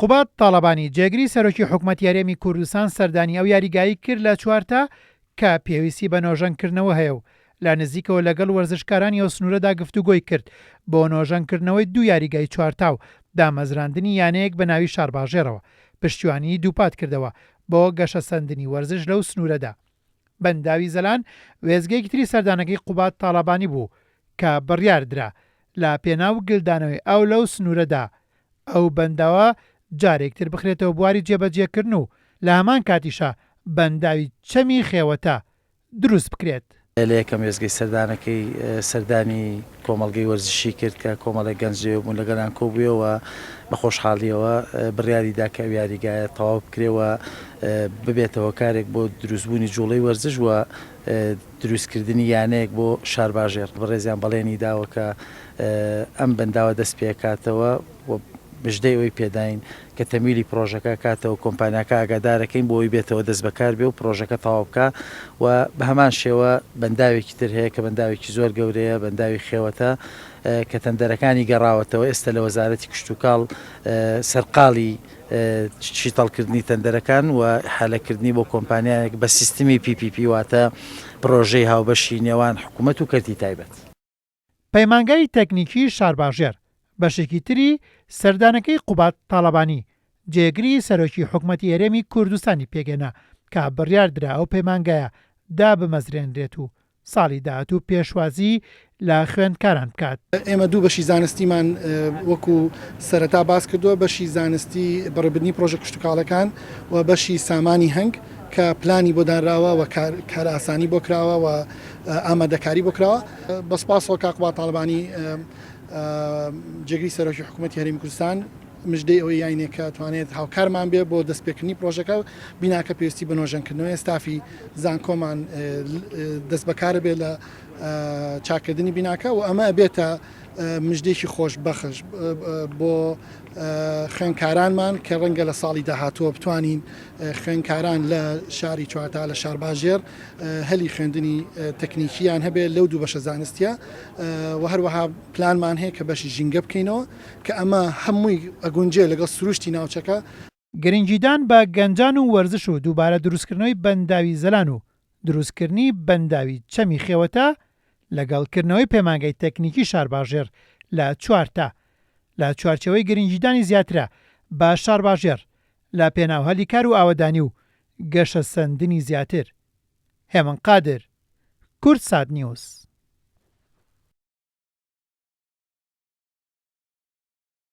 قوباد تاڵەبانی، جێگری سەرۆکی حکومەتی هەرێمی کوردستان سەردانی ئەو یاریگایەی کرد لە چوارتا کە پێویستی بە نۆژەنکردنەوە هەیە و لە نزیکەوە لەگەڵ وەرزشکارانی ئەو سنوورەدا گفتوگۆی کرد بۆ نۆژەنکردنەوەی دوو یاریگای چوارتا و دامەزراندنی یانەیەک بە ناوی شارباژێڕەوە پشتیوانیی دووپاتکردەوە بۆ گەشەسەندنی وەرزش لەو سنوورەدا. بەنداوی زەلان وێستگەیەکی تری سەردانەکەی قوباد تاڵەبانی بوو کە بڕیاردرا لە پێناو گلدانەوەی ئاو لەو سنوورەدا ئەو بەنداوە جارێک تر بخرێتەوە بواری جێبەجێکردن و لە هەمان کاتیشا بەنداوی چەمی خێوەتە دروست بکرێت. لە یەکەم وێستگەی سەردانەکەی سەردانی کۆمەڵگەی وەرزشی کرد کە کۆمەڵێک گەنج لەوێ بوون لەگەڵیان کۆبوویەوە بە خۆشحاڵیەوە بڕیاری دا کە ئەو یاریگایە تەواو بکرێ و ببێتە هۆکارێک بۆ دروستبوونی جوڵەی وەرزش و دروستکردنی یانەیەک بۆ شارباژێڕ. بەڕێزیان بەڵێنی داوە کە ئەم بەنداوە دەست پێکاتەوە و مژدەی ئەوەی پێداین کە تەمویلی پڕۆژەکە ئەکاتەوە، کۆمپانیاکە ئاگادارەکەین بۆ ئەوەی بێتەوە دەستبەکار بێ و پڕۆژەکە تەواو بکا و بە هەمان شێوە بەنداوێکی تر هەیە کە بەنداوێکی زۆر گەورەیە، بەنداوی خێوەتە کە تەندەرەکانی گەڕاوەتەوە ئێستا لە وەزارەتی کشتوکاڵ سەرقاڵی شیتەڵکردنی تەندەرەکان و ئیحالەکردنی بۆ کۆمپانیایەک بە سیستمی PPP واتە پڕۆژەی هاوبەشی نێوان حکومەت و کەرتی تایبەت. پەیمانگای تەکنیکی شارباژێڕ بەشێکی تری سەردانەکەی قوباد تاڵەبانی، جێگری سەرۆکی حکومەتی هەرێمی کوردستانی پێکهێنا کە بڕیاردرا ئەو پەیمانگایە دابمەزرێنرێت و ساڵی داهاتوو پێشوازی لە خوێندکاران بکات. ئێمە دوو بەشی زانستیمان وەکو سەرەتا باس کردووە، بەشی زانستی بەڕێوبردنی پڕۆژە کشتوکاڵەکان و بەشی سامانی هەنگ کە پلانی بۆ دانراوە و کارئاسانی بۆ کراوە و ئامادەکاری بۆ کراوە. بە سوپاسەوە کاک قوباد تاڵەبانی جێگری سەرۆکی حکوومەتی هەرێمی کوردستان مژدەی ئەوەی یاینێ کە توانێت هاوکارمان بێ بۆ دەستپێکردنی پرۆژەکە، بیناکە پێویستی بە نۆژەنکردنەوەیە، ستافی زانکۆمان دەست بەکارە بێ لە چاککردنی بیناکە و ئەمە ئەبێتە مژدێکی خۆشبەخش بۆ خوێندکارانمان کە ڕەنگە لە ساڵی داهاتووە بتوانین خوێندکاران لە شاری چوارتا لە شارباژێڕ هەلی خوێندنی تەکنیکیان هەبێت لەو دوو بەشە زانستیە و هەروەها پلانمان هەیە کە بەشی ژینگە بکەینەوە کە ئەمە هەمووی ئەگونجێ لەگەڵ سروشتی ناوچەکە. گرنگیدان بە گەنجان و وەرزش و دووبارە دروستکردنەوەی بەنداوی زەلان و دروستکردنی بەنداوی چەمی خێوەتە لەگەڵ کردنەوەی پەیمانگای تەکنیکی شارباژێڕ لە چوارتا لە چوارچێوەی گرنگیدانی زیاترە بە شارباژێڕ لە پێناو هەلی کار و ئاوەدانی و گەشەسەندنی زیاتر. هێمن قادر، کوردسات نیوز.